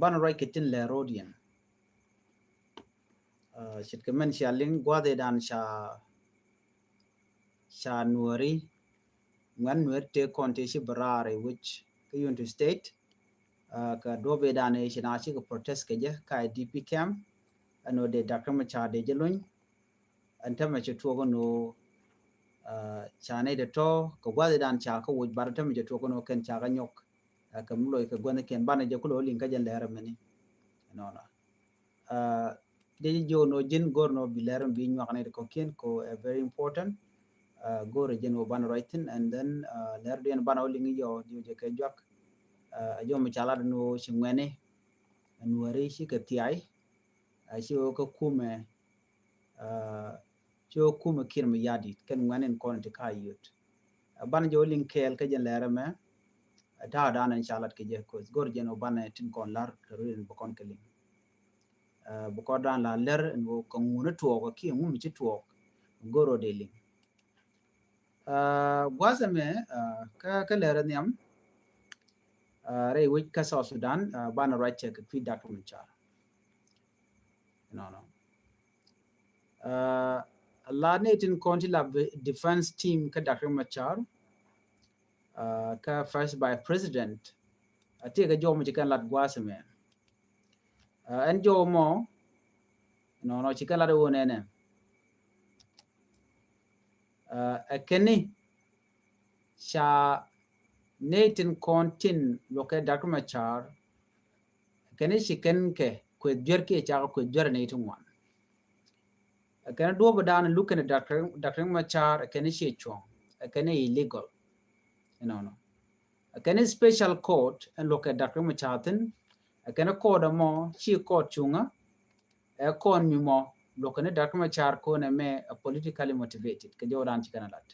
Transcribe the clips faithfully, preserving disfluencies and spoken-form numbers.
Banɛ ruac kɛ tin lɛ road yɛn. Ce̱tkɛ mɛn cia liŋ gua̱dhidan ca, ca Nuääri, ŋuɛ̈n Nuääri tëë kɔn tëë ci bɛ raar i̱ wec kä Unity State. Kɛ duɔ̱ɔ̱pidan i̱ ci na cikɛ protest kɛ jɛ ka i̱ D P camp. Ɛn ɣöö dee Doctor Machar dee jɛ luny. Ɛn tämɛ cɛ tuɔk ɛn ɣöö ca nɛy tɔ̱tɔ̱ kɛ gua̱dhidan ca kä woc, bat tämɛ cɛ tuɔk ɛn ɣöö kɛn ca kä nyɔk. Kɛ mi loc kɛ gua̱dhikiɛn banɛ jɛ kulɛ wä liŋ kä jɛn lɛr ɛmɛni. Nɔnɔ. Jɛ ji̱ jiök nɔ ji̱n go̱r nɔ bi lɛr mi bi nyuak nɛy ti kɔ̱kiɛn kɛ ɛ very important. Go̱r ɛ jɛn wä banɛ ruac thi̱n, and then lɛr diɛn banɛ wä liŋ i̱ yɔ diw jɛ kɛ juak. Ɛ jɔm ca lat nɔ ci ŋuɛni. Nuääri cikɛ thiay. Ci wä kä kumɛ. Ci wä kumɛ Kiir Mayardit kɛn ŋuɛni in kɔn ti ka yot. Banɛ jɛ wä liŋ kɛɛl kä jɛn lɛr ɛmɛ. Ta̱a̱ dan in ca lat kɛ jɛ, 'cause go̱r jɛn wä banɛ tin kɔn lar kɛ rurin bä kɔn kɛ liŋ. Bä kɔn dan la lɛr in wä kɛ ŋun tuɔɔk kiɛ ŋun mi ci tuɔɔk. Go̱r wä dee liŋ. Gua̱a̱th ɛmɛ kä, kä lɛr ɛ nhiam. Rɛy wec kä South Sudan banɛ ruac cɛ kɛ kui̱ Doctor Machar. Nɔnɔ. A la nɛy tin kɔn ti la defense team kä Doctor Machar. Kä first vice president a tëëkɛ jɔw mɔ ci kɛn lat gua̱a̱th ɛmɛ. Ɛn jɔw mɔ nɔnɔ ci kɛn lat ɛ wä nɛnɛ. Ɛ kɛn ni ca nɛy tin kɔn tin luɔkɛ Doctor Machar. Ɛ kɛn ni ci kɛn kɛ kueth juɛr kiɛ cakɛ kueth juɛr nɛy ti ŋuan. Ɛ kɛn ni duɔ̱ɔ̱p dan luk kɛn ni Doctor, Doctor Machar ɛ kɛn ni ci cuɔ̱ŋ. Ɛ kɛn ni illegal. Inɔnɔ. Ɛ kɛn ni special court ɛn luɔkɛ Doctor Machar thin. Ɛ kɛn ni court ɛmɔ ci court cuŋä. Ɛ kɔn mi mɔ luɔkɛ ni Doctor Machar kɔn ɛmɛ ɛ politically motivated kɛ jɔw dan ci kɛn ɛ lat.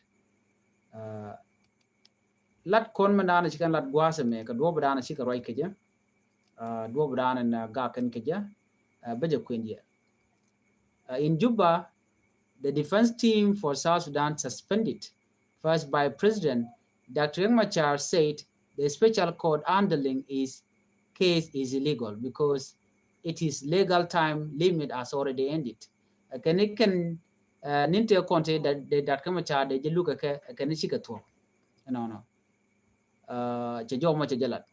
Lat kɔn mɛ dan ci kɛn lat gua̱a̱th ɛmɛ kɛ duɔ̱ɔ̱p dan ci kɛ ruac kɛ jɛ. Duɔ̱ɔ̱p dan ɛn gak kɛn kɛ jɛ. Bä jɛ kuɛn jɛ. In Juba, the defense team for South Sudan suspended First Vice President Doctor Riek Machar said the special court handling his case is illegal because its legal time limit has already ended. Ɛ kɛn ni kɛn nin tëë kɔn tëë Doctor Riek Machar dee jɛ luk ɛ kɛ, ɛ kɛn ni cikɛ thuɔ̱k. Ɛnɔnɔ. Cɛ jɔw mɔ cɛ jɛ lat.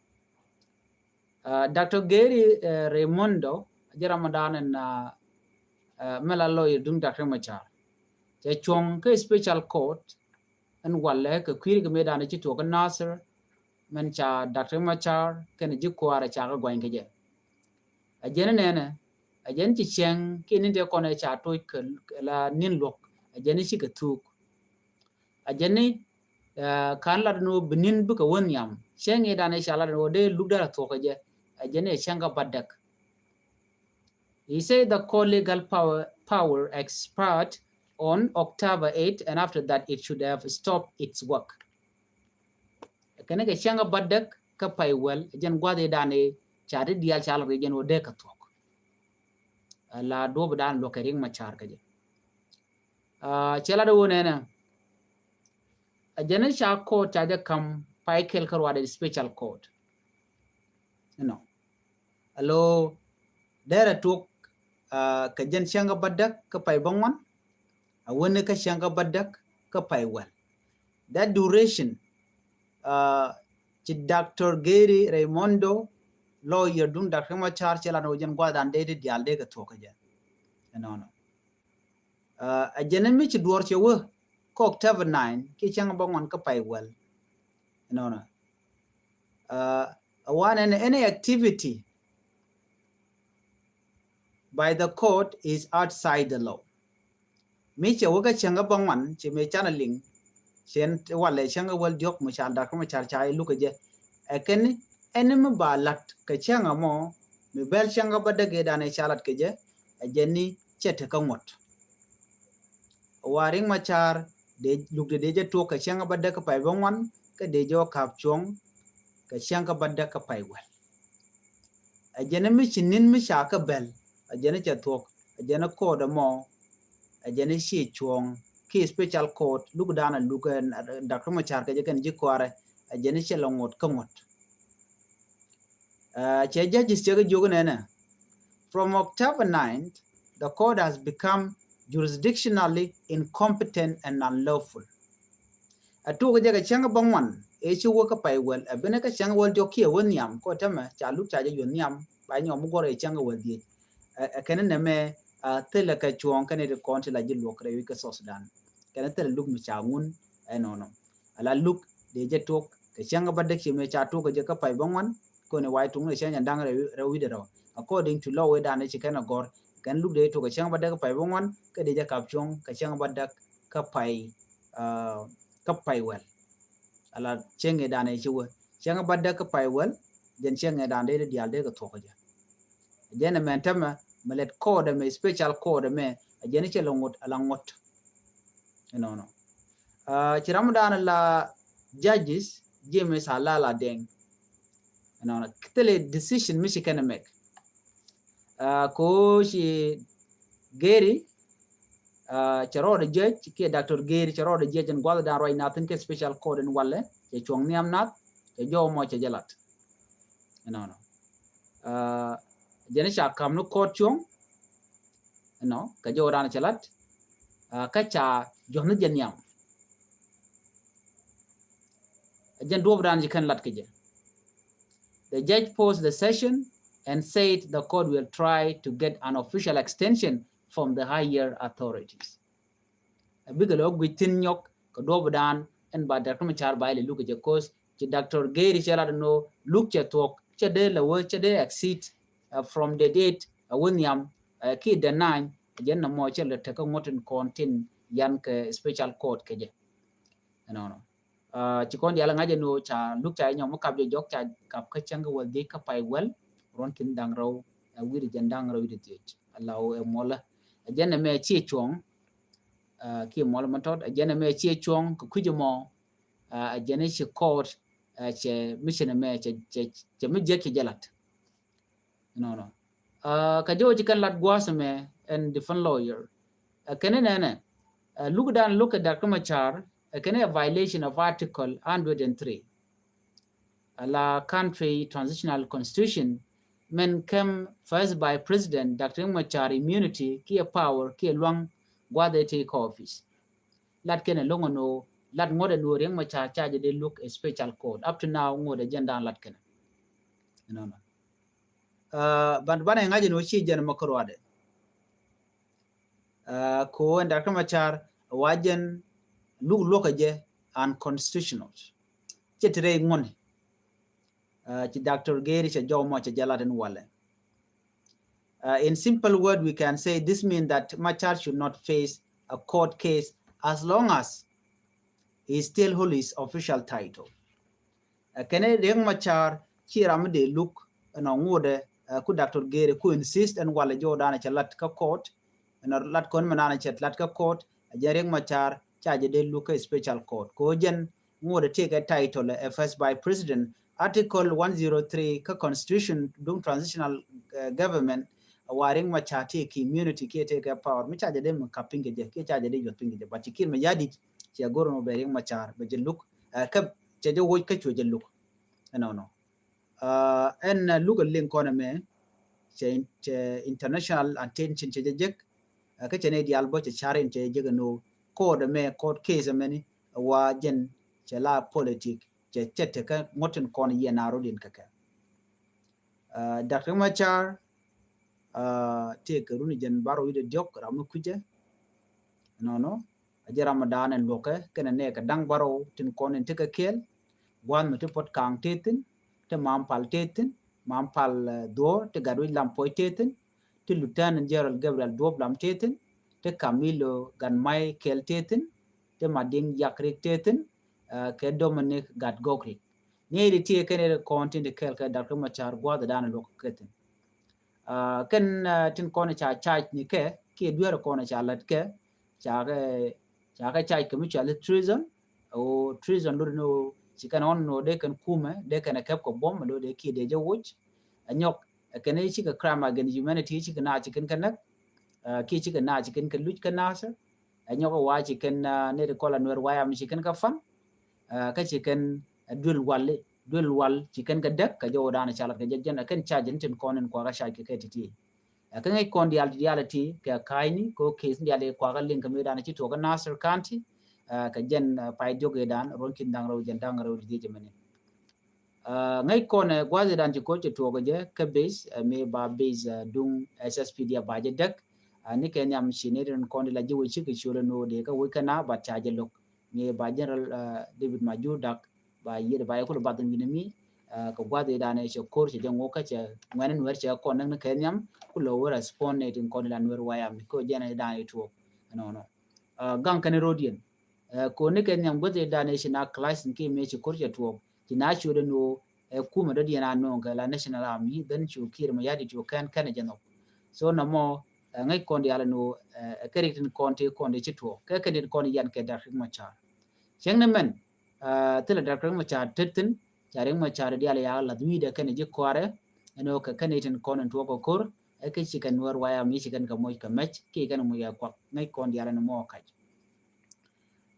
Doctor Gary Raimondo jɛ ram mɔ dan ɛn mɛ la lawyer duŋ Doctor Machar. Cɛ cuɔ̱ŋ kä special court ɛn walɛ kɛ kui̱ri kɛ mëë dan ci tuɔk kä Nasir. Mɛn ca Doctor Machar kɛn ji̱ kuaarɛ ca kä guany kɛ jɛ. A jɛn nɛnɛ a jɛn ci cɛŋ kiɛ nin tëë kɔn ɛ ca toc kɛ la nin luɔk a jɛn cikɛ thuk. A jɛn ni kan lat ni wä bi nin bikɛ wä nhiam cɛŋ i̱ dan i̱ ca lat ni wä dee luk dee la thuɔk kɛ jɛ. A jɛn ni cɛŋ kä Badek. He said the court legal power, power expired on October eight and after that it should have stopped its work. Kɛn kɛ cäŋ kä Badek kä pay wäl jɛn gua̱th i̱ dan i̱ ca ti diaal ca lat kɛ jɛn wä dee kɛ thuɔk. La duɔ̱p dan luɔk kɛ Riek Machar kɛ jɛ. Cɛ lat i̱ wä nɛnɛ a jɛn i̱ ca court ca jɛ kam pay kɛl kä ruaadɛ special court. Inɔ. Alo derɛ tuɔk kɛ jɛn cäŋ kä Badek kä pay bä ŋuan. A wäni kä cäŋ kä Badek kä pay wäl. That duration ci Doctor Gary Raimondo lawyer duŋ Doctor Machar cɛ lan wä jɛn gua̱dan dee ti diaal dee kɛ thuɔk kɛ jɛ. Ɛnɔnɔ. A jɛn mi ci duɔr cɛ wä kä October nine kiɛ cäŋ bä ŋuan kä pay wäl. Ɛnɔnɔ. A wan ɛn any activity by the court is outside the law. Mi cɛ wä kä cäŋ kä bä ŋuan ci mi canɛ liŋ cɛn walɛ cäŋ kä wäl diɔk mi ca Doctor Machar ca iluk kɛ jɛ. Ɛ kɛn ɛn mi ba lat kɛ cäŋ ɛmɔ mi bɛl cäŋ kä Badek i̱ dan i̱ ca lat kɛ jɛ. Ɛ jɛn ni cɛ te kä ŋuɔ̱t. Wa Riek Machar dee luk dee dee jɛ tuɔk kɛ cäŋ kä Badek kä pay bä ŋuan kä dee jɛ wä ka̱p cuɔ̱ŋ kɛ cäŋ kä Badek kä pay wäl. A jɛn mi ci ni̱n mi ca kä bɛl a jɛn cɛ thuɔk a jɛn court ɛmɔ. A jɛn ci cuɔ̱ŋ ki special court luk dan a luk Doctor Machar kɛ jɛ kɛn ji̱ kuarɛ a jɛn cɛ lɛ ŋuɔ̱t kä ŋuɔ̱t. Cɛ judges cɛ kɛ jiök nɛnɛ, from October ninth the court has become jurisdictionally incompetent and unlawful. Ɛ tuɔk jɛ kɛ cäŋ bä ŋuan ëë ci wä kä pay wäl, ɛ ben kä cäŋ wäl diɔk kiɛ wä nhiam kɔ tämɛ ca luk ca jɛ yuɔth nhiam ba nyɔm mi guɔr ɛ cäŋ wäl dhiec. Ɛ kɛn nɛmɛ thilɛ kɛ cuɔ̱ɔ̱ŋ kɛn iti kɔn ti la ji̱ luɔk rɛy wi̱c kä South Sudan. Kɛn thilɛ luk mi ca ŋun ɛnɔnɔ. Ala luk dee jɛ tuɔk kɛ cäŋ bä däk ci mëë ca tuɔk kɛ jɛ kä pay bä ŋuan. Kɔni way tuŋni cäŋ jɛ da̱ŋ rɛw wi̱cdɛ rɛw. According to law wee dan ci kɛn a gɔr kɛn luk dee tuɔk kɛ cäŋ bä däk kä pay bä ŋuan kä dee jɛ kap cuɔ̱ŋ kɛ cäŋ bä däk kä pay kä pay wäl. Ala cäŋ ɛ dan ɛ ci wä cäŋ bä däk kä pay wäl. Jɛn cäŋ ɛ dan dee diaal dee kɛ thuɔk kɛ jɛ. Jɛn ɛmɛ tämɛ mɛ lɛt court ɛmɛ special court ɛmɛ. Jɛn cɛ la ŋot ala ŋot. Ɛnɔnɔ. Ci ram dan la judges James Alala Deng. Ɛnɔnɔ thilɛ decision mi ci kɛn ɛ mɛk. Ko ci Geri cɛ rɔɔdɛ judge kiɛ Doctor Geri cɛ rɔɔdɛ judge ɛn guath dan ruac nathin kɛ special court ɛn walɛ cɛ cuɔ̱ŋ nhiam nath cɛ jɔw mɔ cɛ jɛ lat. Ɛnɔnɔ. Jɛn ca kam ni court cuɔ̱ŋ. Ɛnɔ kɛ jɔw dan cɛ lat. Kä ca juɔ̱th ni jɛ nhiam. Jɛn duɔp dan ci kɛn lat kɛ jɛ. The judge paused the session and said the court will try to get an official extension from the higher authorities. A bikɛ lɛ wä guic thin nyɔk kɛ duɔp dan ɛn ba Doctor Machar ba ilɛ luk kɛ jɛ cause ci Doctor Geri cɛ lat ɛn ɣöö luk cɛ thuɔk cɛ dee lɛ wä cɛ dee exceed from the date a wä nhiam ki dɛ nany. Jɛn nɔmɔ cɛ lɛ tekä ŋuɔ̱t in kɔn tin yan kɛ special court kɛ jɛ. Ɛnɔnɔ. Ci kɔn diaal ŋa̱c ɛn ɣöö ca luk ca nyɔm mi kap jɛ jɔk ca kap kä cäŋ kɛ wäl dhiec kä pay wäl ruɔ̱n kin da̱ŋ rɛw ɛ wi̱r jɛn da̱ŋ rɛw wi̱r dhiec. Ala ɣöö ɛ muɔlä ɛ jɛn ɛmɛ ciɛ cuɔ̱ŋ. Kiɛ muɔlä mɛ tɔt ɛ jɛn ɛmɛ ciɛ cuɔ̱ŋ kɛ kui̱c ɛmɔ. Ɛ jɛn ci court cɛ mi cin ɛmɛ cɛ mi jiɛk cɛ jɛ lat. Nɔnɔ. Kä jɛ wä ci kɛn lat gua̱a̱th ɛmɛ ɛn defense lawyer. Ɛ kɛn inɛnɛ luk dan luk kɛ Doctor Machar ɛ kɛn ɛ violation of article hundred and three. Ala country transitional constitution mɛn käm first vice president Doctor Machar immunity kiɛ power kiɛ luaŋ gua̱a̱th ɛ ti kä office. Lat kɛn ɛ loŋ ɛn ɣöö lat ŋuɔ̱t ɛn ɣöö Riek Machar ca jɛ dee luk ɛ special court. Up to now ŋuɔ̱t ɛ jɛn dan lat kɛn ɛ. Nɔnɔ. Ban banɛ ŋa̱c ɛn ɣöö ci jɛn mɔ kä ruaadɛ. Ko ɛn Doctor Machar wa jɛn luk luɔkä jɛ unconstitutional. Cɛ ti rɛy ŋuɔ̱ni. Ci Doctor Geri cɛ jɔw mɔ cɛ jɛ lat ɛn walɛ. In simple word we can say this mean that Machar should not face a court case as long as he still hold his official title. Ɛ kɛn Riek Machar ci ram mi dee luk ɛnɔ ŋuɔdɛ ku Doctor Geri ku insist ɛn walɛ jɔw dan cɛ lat kä court. Ɛnɔ lat kɔn mi nan cɛ lat kä court ɛ jɛn Riek Machar ca jɛ dee luk kä special court ko jɛn ŋuɔdɛ tëëkɛ title ɛ first vice president. Article one zero three kä constitution duŋ transitional government. Wa Riek Machar tëëkɛ immunity kiɛ tëëkɛ power mi ca jɛ dee mi kap piny kɛ jɛ kiɛ ca jɛ dee yuɔth piny kɛ jɛ, but ci Kiir Mayardit cɛ go̱r ɛn ɣöö bɛ Riek Machar bɛ jɛ luk. Kä cɛ jɛ woc kä cuɛ jɛ luk. Ɛnɔnɔ. Ɛn luk ɛ liŋ kɔn ɛmɛ cɛ international attention cɛ jɛ jek. Kä cɛ ni diaal bä cɛ car in cɛ jɛ jek ɛn ɣöö court ɛmɛ court case ɛmɛni wa jɛn cɛ la politic cɛ cɛ tekä ŋuɔ̱t in kɔn yɛn a rot in kɛ kɛ. Doctor Machar tëëkɛ run jɛn baro wi̱dɛ diɔk ram mi kucɛ. Nɔnɔ a jɛ ram dan ɛn luɔkɛ kɛnɛ nɛ kɛ da̱ŋ baro tin kɔn in tekɛ kɛɛl. Gua̱a̱th mi ti Puɔt Kaŋ tëë thi̱n, ti Mam Pal tëë thi̱n, Mam Pal dhuɔ̱ɔ̱r, ti Gatwec Lam Puɔc tëë thi̱n, ti Lieutenant General Gabriel Duɔp Lam tëë thi̱n, ti Camilo Gatmay kɛɛl tëë thi̱n, ti Madiŋ Yak Rik tëë thi̱n, kɛ Dominic Gatgok Rik. Ni ri ti kɛn ri kɔn tin ti kɛɛl kɛ Doctor Machar gua̱a̱th dan luɔk kɛ thi̱n. Kɛn tin kɔn ca charge ni kɛ kiɛ duer kɔn ca lat kɛ ca kɛ ca kɛ charge kɛ mi ca li treason. O treason lo ni o ci kɛn ɔn ni o dee kɛn kumɛ dee kɛn kɛp kɛ buɔm lo dee kiɛ dee jɛ woc. A nyɔk kɛn ci kɛ crime against humanity ci kɛ na ci kɛn kɛ näk. Kiɛ ci kɛ na ci kɛn kɛ luc kɛ nasɛ. A nyɔk wa ci kɛn ni ri kɔla nuɛr waya mi ci kɛn kɛ fan. Kä ci kɛn duel wali duël wal ci kɛn kɛ däk kɛ jɔwdan ca lat kɛ jɛ jɛn ɛ kɛn ca jɛn tin kɔn in kuakä ca kɛ kɛ ti̱ti̱. Ɛ kɛ ŋäc kɔn diaal ti diaal ti kɛ ka̱a̱cni kɛ ɣöö case ni diaal kɛ kuakä liŋ kɛ mëë dan ci tuɔɔk kä Nasir County, ɛ, kɛ jɛn, ɛ, pay diɔk ëëdan ruɔ̱n ki̱n da̱ŋ rɛw jɛn da̱ŋ rɛw ti dhiec ɛmɛni. Ɛ, ŋäc kɔn ɛ gua̱th ëëdan ci ko̱r cɛ tuɔɔk kɛ jɛ kä base, ɛ, mëë ba base, ɛ, duŋ S S P D F ba jɛ däk, ɛ, ni kɛ nhiam ci ni rin kɔn di la ji̱ wec cikɛ ciöl ɛn ɣöö dee kä wec kɛ na ba ca jɛ lo̱k. Ni ba General, ɛ, David Majur Dak ba yiëëd ba yɛ kulɛ bath in wi̱n mi, ɛ, kɛ gua̱th ëëdan ɛ cɛ ko̱r cɛ jɛ ŋuɔk kä cɛ ŋuɛn in wɛr cɛ kɔn näk ni kɛ nhiam kulɛ wä respond ni tin kɔn di la nuɛr wayam ni kɛ jɛn ëëdan ɛ tuɔɔk. Ɛnɔnɔ. Ɛ, gaŋ kɛn rodiɛn. Ɛ, koni kɛ nhiam guäth ëëdan ëë ci na class in ki mëë ci ko̱r cɛ tuɔɔk. Ci na ciötdɛ ni ɣöö, ɛ, kumɛ dɔ̱diɛn a nööŋ kɛ la National Army, then cu Kiir Mayardit cu kɛn kɛn ɛ jɛ nhɔk. So nɔmɔ, ɛ, ŋäc kɔn diaal ni ɣöö, ɛ, ɛ kɛ rik tin kɔn ti kɔn ti ci tuɔɔk. Kɛ kɛn tin kɔn yan kɛ Doctor Riek Machar. Cieŋ ni mɛn, ɛ, thilɛ Doctor Riek Machar tet thi̱n, ca Riek Machar diaal ya lath wi̱i̱dɛ kɛn ji̱ kɔaarɛ, ɛn ɣöö kɛ kɛn itin kɔn in tuɔɔk kɛ ko̱r, ɛ kɛ ci kɛn nuɛr wayam i̱ ci kɛn kɛ moc kɛ mɛc, ki kɛn moc kɛ kuak, ŋäc kɔn diaal ni mɔ kac.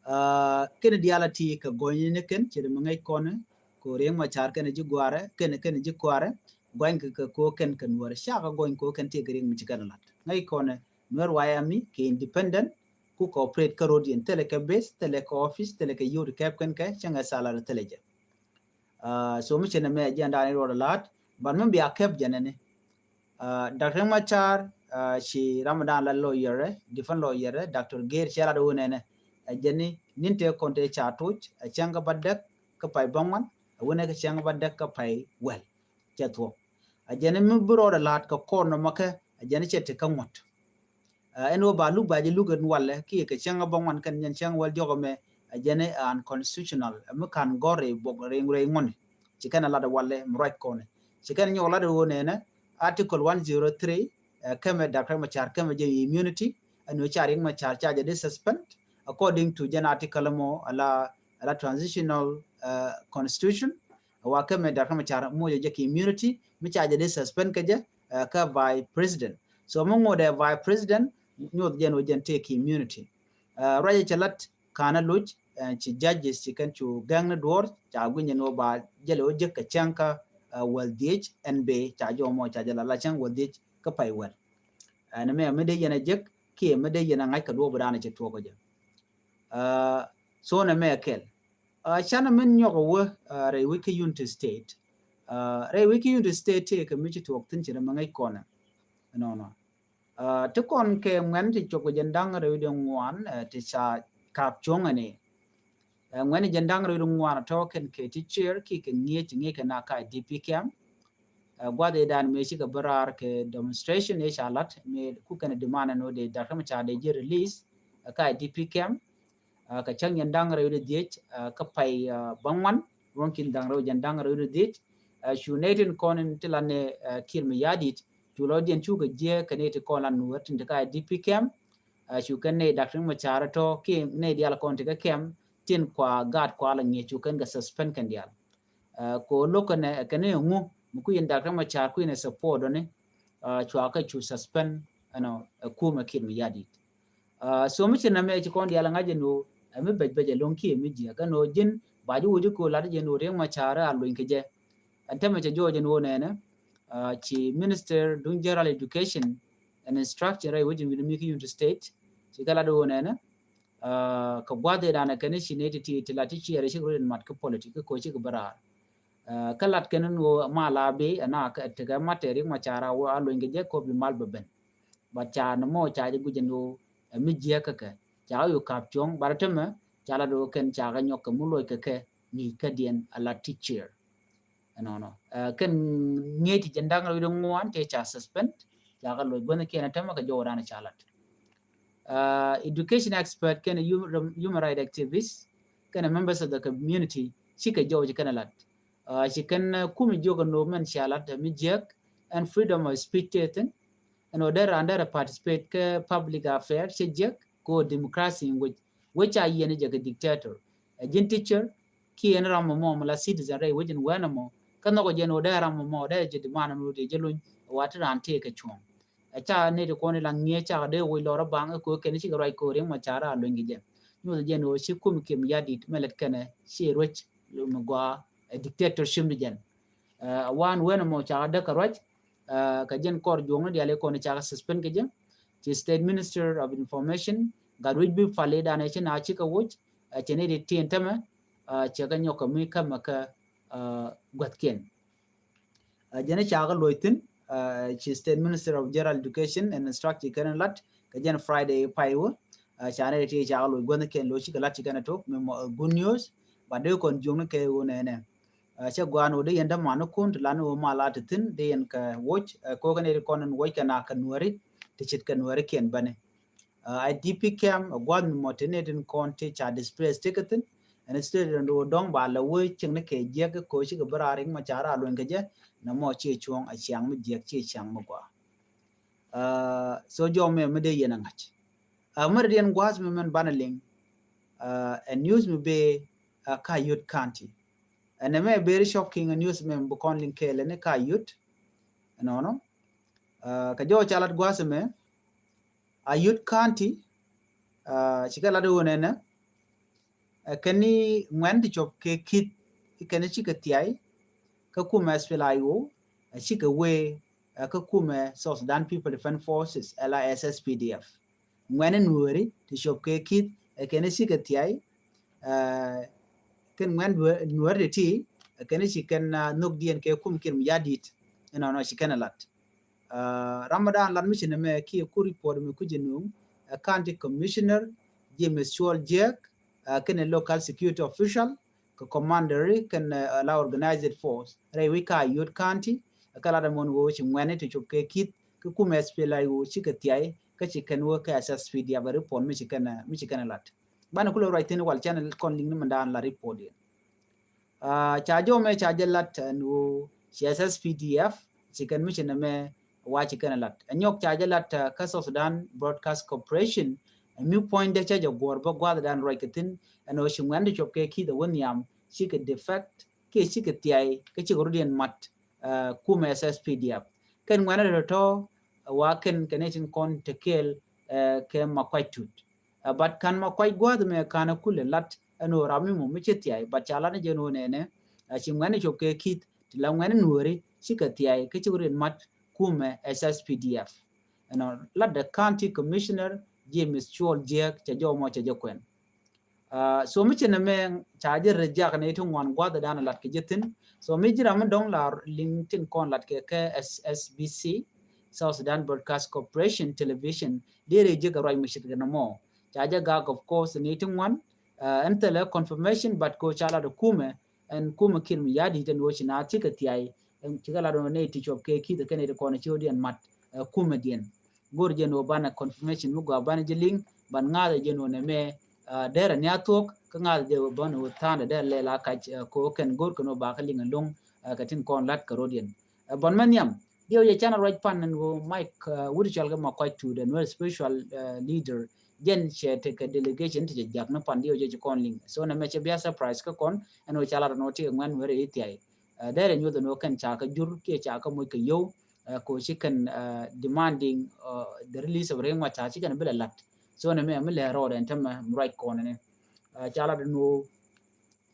Ɛ, kɛn diaal ti kɛ gɔny ni kɛn, ci ri mi ŋäc kɔn, ko Riek Machar kɛn ji̱ guaarɛ, kɛn, kɛn ji̱ kɔaarɛ, gɔny kɛ, kɛ ko kɛn kɛ nuɛr, ca kɛ gɔny ko kɛn ti kɛ Riek mi ci kɛn lat. Ŋäc kɔn, nuɛr wayam i̱ kɛ independent, ku cooperate kä rodiɛn, thilɛ kɛ base, thilɛ kɛ office, thilɛ kɛ yio̱w ti kɛp kɛn kɛ, cäŋ ɛ salary thilɛ jɛ. Ɛ, so mi cɛ nɛ mɛ agenda ni ruɔdɛ la̱t, but mi bia kɛp jɛ nɛni. Ɛ, Doctor Riek Machar, ɛ, ci ram dan la lawyer, defense lawyer, Doctor Gere cɛ lat wä nɛnɛ. Ɛ jɛni, nin tëë kɔn tëë ca tuc, ɛ cäŋ kä ba däk kä pay bäŋuan, ɛ wä nɛ kä cäŋ kä ba däk kä pay wäl. Cɛ thuɔ̱k. Ɛ jɛni mi bi ruɔdɛ la̱t kɛ kɔn nɔmɔ kɛ, ɛ jɛni cɛ ti kä ŋuɔ̱t. Ɛ, ɛn ɣöö ba luk ba jɛ luk ɛn walɛ, kiɛ kɛ cäŋ kä bäŋuan kɛn jɛn cäŋ wäl diɔk ɛmɛ, ɛ jɛn ɛ unconstitutional, ɛ mi ka̱n gɔ̱r rɛy bok rɛy, rɛy ŋuɔ̱ni. Ci kɛn ɛ lat ɛ walɛ, mi ruac kɔnɛ. Ci kɛn ɛ nyɔk lat ɛ ɣöö nɛnɛ, Article one zero three, ɛ, kɛmɛ Doctor Riek Machar, kɛmɛ jɛ immunity, ɛn ɣöö ca Riek Machar ca jɛ di suspend, according to jɛn article ɛmɔ, ala, ala transitional, ɛ, constitution, wa kɛmɛ Doctor Riek Machar moc jɛ kɛ immunity, mi ca jɛ di suspend kɛ jɛ, ɛ, kä vice president. So mi ŋot ɛ vice president, nyoth jɛn wä jɛn tëë kɛ immunity. Ɛ, ruacɛ cɛ lat ka̱n ɛ loc, ɛ, ci judges ci kɛn cu gɛŋ ni duɔ̱ɔ̱r, ca guinyɛ ni wä ba jɛ lɛ wä jek kɛ cäŋ kä, ɛ, wäl dhiec ɛn bee, ca jɔmɔ ca jɛ la la cäŋ wäl dhiec kä pay wäl. Ɛ, ni mɛ mi dee yɛn ɛ jek, kiɛ mi dee yɛn ɛ ŋa̱c kɛ duɔ̱ɔ̱p dan ɛ cɛ tuɔɔk ɛ jɛ. Ɛ, so nɛ mɛ kɛl. Ɛ, canɛ min nyɔk ɛ wä, ɛ, rɛy wec kä Unity State. Ɛ, rɛy wec kä Unity State tëë kɛ mi ci tuɔɔk thi̱n ci rɛ mɛ ŋäc kɔnɛ. Ɛnɔnɔ. Ɛ, ti kɔn kɛ ŋuɛn ti cuɔp kɛ jɛn da̱ŋ rɛw di ŋuan, ɛ, ti ca kap cuɔ̱ŋ ɛn i̱. Ɛ, ŋuɛn jɛn da̱ŋ rɛw di ŋuan tɔ̱ kɛn kɛ ti chair ki kɛ ŋi̱eec ŋi̱eec kɛ na ka D P camp. Ɛ, gua̱th i̱ dan mëë cikɛ bä raar kɛ demonstration i̱ ca lat mëë ku kɛn demand ɛn ɣöö dee Doctor Machar dee ji̱ release, ɛ, ka D P camp. Ɛ, kɛ cäŋ jɛn da̱ŋ rɛw di dhiec, ɛ, kä pay, ɛ, bäŋuan, ruɔ̱n ki̱n da̱ŋ rɛw jɛn da̱ŋ rɛw di dhiec. Ɛ, cu nɛy tin kɔn in ti la nɛ, ɛ, Kiir Mayardit, cu lɔ diɛn cukɛ jiɛ kɛ nɛy ti kɔn la nuɔ̱ɔ̱r tin ti ka D P camp. Ɛ, cu kɛn nɛy Doctor Machar tɔ̱ kiɛ nɛy diaal kɔn ti kä camp tin kua gaat kua la ŋi̱eec cu kɛn kɛ suspend kɛn diaal. Ɛ, ko lo̱k kɛnɛ, kɛnɛ ŋu mi ku yɛn Doctor Machar ku yɛn ɛ support dɔni, ɛ, cua kɛ cu suspend ɛnɔ, ɛ, kumɛ Kiir Mayardit. Ɛ, so mi ci nɛmɛ ci kɔn diaal ŋa̱c ɛn ɣöö ɛ mi bɛc bɛc ɛlɔ̱ŋ kiɛ mi jiɛk ɛn ɣöö ji̱n ba ji̱ wä ji̱ ko̱ lat jɛ ɛn ɣöö Riek Machar a luny kɛ jɛ. Ɛn täämɛ cɛ jɔɔc ɛn ɣöö nɛnɛ, ɛ, ci minister duŋ general education and instruction rɛy wec in wi̱n mi kä Unity State ci kɛ lat ɣöö nɛnɛ, ɛ, kɛ gua̱th ëë danɛ kɛn i̱ ci nɛy ti ti ti la ti ciɛɛr i̱ cikɛ rot in mat kä politik kä ko̱ cikɛ bä raar. Ɛ, kä lat kɛn in ɣöö ma la bi ɛn a tekɛ mat tɛ Riek Machar a wä a luny kɛ jɛ ko̱ bi mal bɛ ben. But ca ni mɔ ca jɛ guic ɛn ɣöö ɛ mi jiɛk kä kɛ ca ɣä yo̱ kap cuɔ̱ŋ, but ɛ tämɛ ca lat ɣöö kɛn ca kɛ nyɔk kɛ mi loc kɛ kɛ ŋi̱i̱c kädiɛn a la teacher. Ɛnɔnɔ. Ɛ, kɛn ŋi̱eec ti jɛn da̱ŋ rɛw di ŋuan tëë ca suspend, ca kɛ loc guänh kiɛn ɛ tämɛ kɛ jɔwdan ca lat. Ɛ, education expert kɛn hu-, human right activist kɛn members of the community cikɛ jɔw ci kɛn lat. Ɛ, ci kɛn, ɛ, kumi jiök ɛn ɣöö mɛn cia lat ɛ mi jiäk ɛn freedom of speech tëë thi̱n. Ɛn ɣöö dee raan dee rɛ participate kä public affair cɛ jiäk kɛ ɣöö democracy in wec. Wec ca yiɛn jɛ kɛ dictator. Ɛ ji̱n teacher kiɛ ɛn ram mɔ mɔ mi la citizen rɛy wec in wɛn ɛmɔ. Kä nhɔkɔ jɛ ɛn ɣöö dee ram mɔ mɔ dee jɛ demand ɛn ɣöö dee jɛ luny ɛ wa ti raan tëë kɛ cuɔ̱ŋ. Ɛ ca nɛy ti kɔn i̱ la ŋi̱eec cakɛ dee wec lɔr ɛ baŋ ɛ ko̱ kɛn cikɛ ruac ko̱ Riek Machar a luny kɛ jɛ. Nyuɔth jɛ ɛn ɣöö ci kumi Kiir Mayardit mɛ lät kɛnɛ ci ruec mi gɔaa dictatorship ni jɛn. Wan wen mɔ cakɛ däk kɛ ruac kɛ jɛn kɔr juɔŋni diali kɔn cakɛ suspend kɛ jɛ. Ci State Minister of Information gat wic bi pali danɛ ci na cikɛ wuc cɛ ni di tin tämɛ cɛ kɛ nyɔk kɛ mi kämɛ kɛ guathkiɛn. Jɛn cakɛ luɔc thin ci State Minister of General Education and Instruction kɛn lat kɛ jɛn Friday pay wä. Ca ni di ti cakɛ luɔc guathkiɛn lo cikɛ lat cikɛn tok mi mɔ good news. But dee kɔn juɔŋni kɛ wä nɛnɛ. Cɛ guan wä dee yɛn däman ni kun ti lan wä ma la ti thin dee yɛn kɛ wuc kɛ wä kɛ ni di kɔn in wuc kɛ na kɛ nuäri ti cit kɛ nuäri kiɛn bäni. I D P camp a gua̱th mi mɔ ti ni tin kɔn ti ca displace ti kɛ thin. Ɛn state in wä dɔŋ ba la wä cieŋ ni kɛ jiɛk kɛ ko cikɛ bä ra rik ma ca ra luɔny kɛ jɛ na mɔ ciɛ cuɔ̱ŋ a ciaŋ mi jiɛk ciɛ ciaŋ mi gua. So jɔw mɛ mi dee yɛn a ŋa̱c. Mɛ ri diɛn gua̱th mi mɛn banɛ liŋ. Ɛ news mi bee ka Ayod County. Ɛn ɛmɛ very shocking news mɛ bi kɔn liŋ kɛɛlɛ ni ka Ayod. Ɛnɔnɔ kɛ jɔw ca lat gua̱th mɛ Ayod County. Cikɛ lat wä nɛnɛ. Kɛn ni ŋuɛn ti cop kɛ kith kɛn cikɛ thiay kä kumɛ S P L A I O cikɛ wee kä kumɛ South Sudan People Defense Forces ala S S P D F. Ŋuɛn nuɔri ti cop kɛ kith kɛn cikɛ thiay. Kɛn ŋuɛn nuɔri ti ti kɛn ci kɛn nhök diɛn kɛ kum Kiir Mayardit. Ɛnɔnɔ ci kɛn lat. Ramadan lat mi ci nɛ mɛ kiɛ ku report mi ku jɛ nuŋ ɛ County Commissioner James Cuɔl Jiɛk kɛn local security official kɛ commander kɛn la organized force rɛy wi̱c ka Ayod County. Kä lat ɛmɔn wee ci ŋuɛni ti cop kɛ kith kä kumɛ S P L A I O cikɛ thiay kä ci kɛn wee kɛ S S P D F report mi ci kɛn mi ci kɛn lat. Banɛ kulɛ ruac thin wal channel kɔn liŋ ni mɛ daan la report yɛn. Ca jɔw mɛ ca jɛ lat ɛn ɣöö ci S S P D F ci kɛn mi ci nɛ mɛ wa ci kɛn lat. Ɛ nyɔk ca jɛ lat kä South Sudan Broadcast Corporation ɛ mi puɔ̱ny dee cä jɛ guɔ̱r bä gua̱th dan ruac kɛ thin ɛn ɣöö ci ŋuɛn ti cop kɛ kith ɛ wä nhiam cikɛ defect kiɛ cikɛ thiay kä cikɛ rut yɛn mat. Kumɛ S S P D F kɛn ŋuɛn ɛ tɔ̱tɔ̱ wa kɛn kɛ ni tin kɔn te kɛɛl kɛ Makuac Tut. But kan Makuac gua̱th mɛ kan kulɛ lat ɛn ɣöö ram mi mɔ mi ci thiay, but ca lat ni jɛn ɣöö nɛnɛ ci ŋuɛn cop kɛ kith ti la ŋuɛn nuɔri cikɛ thiay kä ci wä rin mat kumɛ S S P D F. Ɛnɔ lat the County Commissioner James Cuɔl Jiɛk cɛ jɔw mɔ cɛ jɛ kuɛn. So mi ci nɛ mɛ ca jɛ rɛ jak ni ti ŋuan gua̱th dan lat kɛ jɛ thin. So mi ji̱ ram mi dɔŋ la liŋ tin kɔn lat kɛ kɛ S S B C South Sudan Broadcast Corporation Television. Dee rɛ jɛ kɛ ruac mi cit kɛ nɛ mɔ ca jɛ gak of course ni ti ŋuan. Ɛn thilɛ confirmation but ko ca lat kumɛ ɛn kumɛ Kiir Mayardit ɛn wä ci na thikɛ thiay. Ɛn cikɛ lat wä ni ti cop kɛ kith kɛ ni ti kɔn ci wä diɛn mat kumɛ diɛn. Go̱r jɛn wä banɛ confirmation mi gɔaa banɛ jɛ liŋ ban ŋa̱th jɛn wä nɛ mɛ. Derɛ ni a thuɔk kä ŋa̱th jɛ wä banɛ wä tha̱a̱ndɛ derɛ lɛ la kac ko kɛn go̱r kɛn wä bakä liŋ ɛlɔŋ. Kɛ tin kɔn lat kɛ rot yɛn bɔn mɛ nhiam diɛw jɛ canɛ ruac pan ɛn wä Mike wut cɔl kɛ Makuac Tut ɛn wä spiritual leader. Jɛn cɛ tekɛ delegation ti cɛ jak ni pan diɛw jɛ ci kɔn liŋ so nɛ mɛ cɛ bia surprise kä kɔn ɛn wä ca lat ɛn wä ti kɛ ŋuɛn wä rɛ ithiay. Derɛ nyuth ɛn wä kɛn ca kä jur kiɛ ca kä moc kɛ yiow ko ci kɛn demanding the release of Riek Machar ci kɛn bi lɛ lat. So nɛ mɛ mi lɛ rɔɔd ɛn tämɛ mi ruac kɔn ɛn ca lat ɛn wä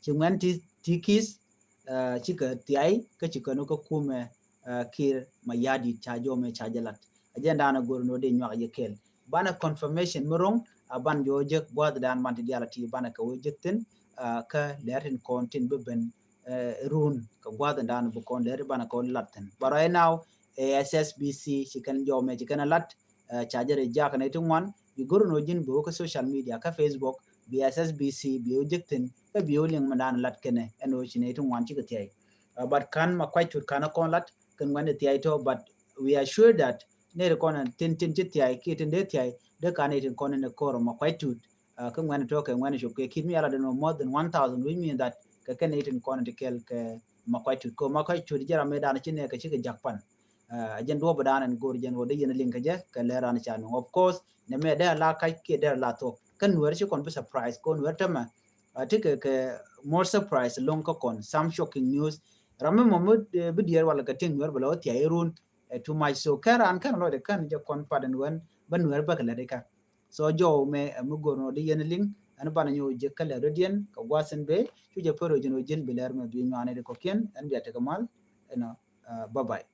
ci ŋuɛn ti ti kith. Cikɛ thiay kä cikɛ nu kä kumɛ Kiir Mayardit ca jɔw mɛ ca jɛ lat. Agenda ni go̱r ni wä dee nyuak jɛ kɛl banɛ confirmation mi ro̱ŋ. A ban jɔw jek gua̱th dan ban ti dial a ti banɛ kɛ wä jek thin kä lɛr tin kɔn tin bi ben run kɛ gua̱th dan bi kɔn lɛr banɛ kɛ wä lat thin. But right now A S S B C ci kɛn jɔw mɛ ci kɛn a lat. Ca jɛ rɛ jak ni ti ŋuan bi go̱r ni wä ji̱n bi wä kä social media kä Facebook bi S S B C bi wä jek thin kä bi wä liŋ mi dan lat kɛnɛ ɛn wä ci ni ti ŋuan cikɛ thiay. But kan Makuac Tut kan a kɔn lat kɛn ŋuɛn di thiay tɔ but we are sure that neri kɔn tin tin ci thiay kiɛ tin dee thiay dee kan itin kɔn in a kor Makuac Tut. Kä ŋuɛn tɔ kɛ ŋuɛn cop kɛ kith mi ala deno more than one thousand which means that kɛ kɛn itin kɔn ti kɛl kɛ Makuac Tut ko Makuac Tut jɛ ram mi dan ci nɛ kɛ cikɛ jak pan. Jɛn duɔp dan in gor jɛn wä dee yɛn liŋ kɛ jɛ kɛ lɛ ran ca nuŋ of course nɛ mɛ dee la kac kiɛ dee la thuɔk kä nuɛr ci kɔn bi surprise ko nuɛr tämɛ. Ti kɛ kɛ more surprise loŋ kä kɔn some shocking news. Ram mi mɔ mi bi diɛɛr wala kɛ tiŋ nuɛr bɛ lɔ thiay run. Too much so kɛ ran kɛn lɔcdɛ kɛn jɛ kɔn pat ɛn wɛn bä nuɛr bäkɛ lɛ di ka. So jɔw mɛ mi go̱r nɔ di yɛn liŋ Ɛn banɛ nyɔ jɛ kɛ lɛ rɔ diɛn kɛ gua̱a̱th in bee cu jɛ pär ɔ ji̱n ɔ ji̱n bi lɛr mɛ bi nyuani di kɔkiɛn. Ɛn bia tekɛ mal ɛnɔ. Bye bye.